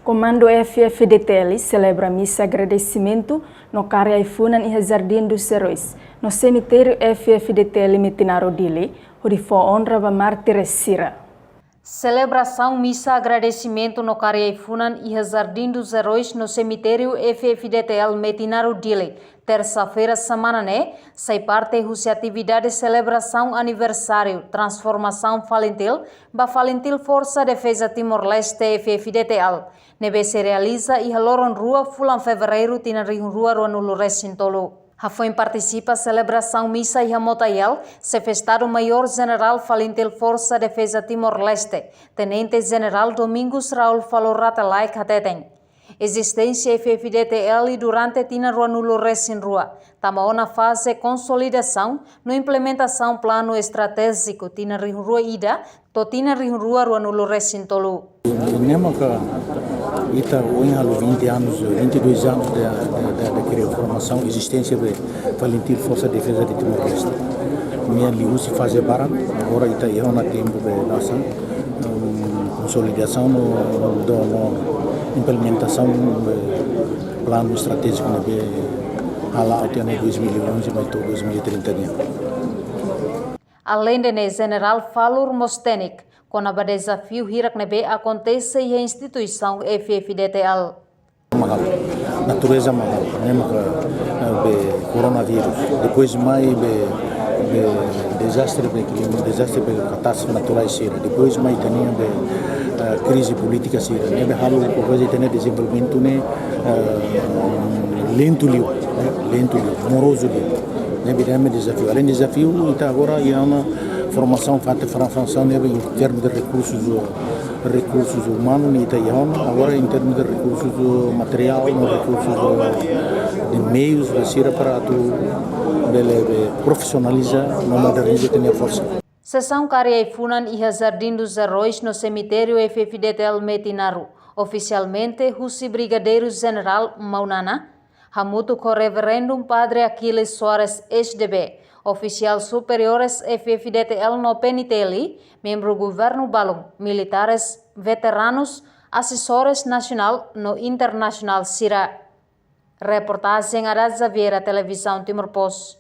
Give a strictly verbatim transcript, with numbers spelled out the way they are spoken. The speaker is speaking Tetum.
Komandu F-FDTL selebra misa agradesimentu no kari ai-funan iha Jardim dos Heróis no semitériu F-FDTL Metinaro Dili, hodi fó onra ba mártires sira. Selebrasaun misa agradesimentu no kari ai-funan iha Jardim dos Heróis no semitériu F-FDTL Metinaro Dili, tersa-feira semana ne'e, sai parte husi atividade selebrasaun aniversáriu transformasaun Falintil ba Falintil Forsa Defeza Timor-Leste, F-FDTL, ne'ebé sei realiza iha loron rua fulan Fevereiru tinan rihun rua ruanulu resin tolu. Hafoin partisipa selebrasaun misa iha Mota Yel, Xefe Estadu Maiór Jenerál Falintil Forsa Defeza Timor-Leste, Tenente Jenerál Domingos Raul Falur Rate Laek hateten, ezisténsia F-FDTL durante tinan ruanulu resin rua tama ona faze konsolidasaun no implementasaun planu estratéjiku tinan rihun rua ida to'o tinan rihun rua ruanulu resin tolu. Ne'e maka ita ohin halo vinte anos, vinte e dois anos de, de, de, de kria formasaun, ezisténsia be Falintil Forsa Defeza de Timor-Leste. Nia liuhusi faze barak, agora ita iha ona tempu be dasa, um, konsolidasaun no, no, no implementasaun be planu estratéjiku ne'ebé hala'o tiha ona dois mil e onze mai to'o dois mil e trinta nian. Aleinde ne'e, Jenerál Falur mós hateten kona-ba dezafiu hirak ne'ebé akontese iha instituisaun F-FDTL. Mahal, natureza mahal, ne'e maka, eh, be koronavírus. Depois mai be, be dezastre be klima, dezastre be katástrofe naturais sira. Depois mai ita-nia be, eh, krize polítika sira. Ne'ebé halo, por causa ita-nia dezenvolvimentu ne'e, eh, lentu liu, eh, lentu liu, morozu liu. Ne'ebé ida-ne'e dezafiu. Aleinde dezafiu, ita agora iha ona formasaun, parte formasaun ne'ebé em termos de recursos, eh, recursos humanos, ita iha ona, agora em termos de recursos, eh, material, no recursos, eh, de meios, be sira para atu bele be profisionaliza no moderniza ita-nia forsa. Sesaun kari ai-funan iha Jardim dos Heróis no semitériu F-FDTL Metinaro, ofisialmente husi Brigadeiru Jenerál Maunana, hamutuk ho Reverendu Padre Aquiles Soares, S D B, ofisiál superiores F-FDTL no P N T L, membru governu balun, militares, veteranus, asesores nasionál no internasionál sira. Reportajen Ada Xaviera, Televizaun Timor Post.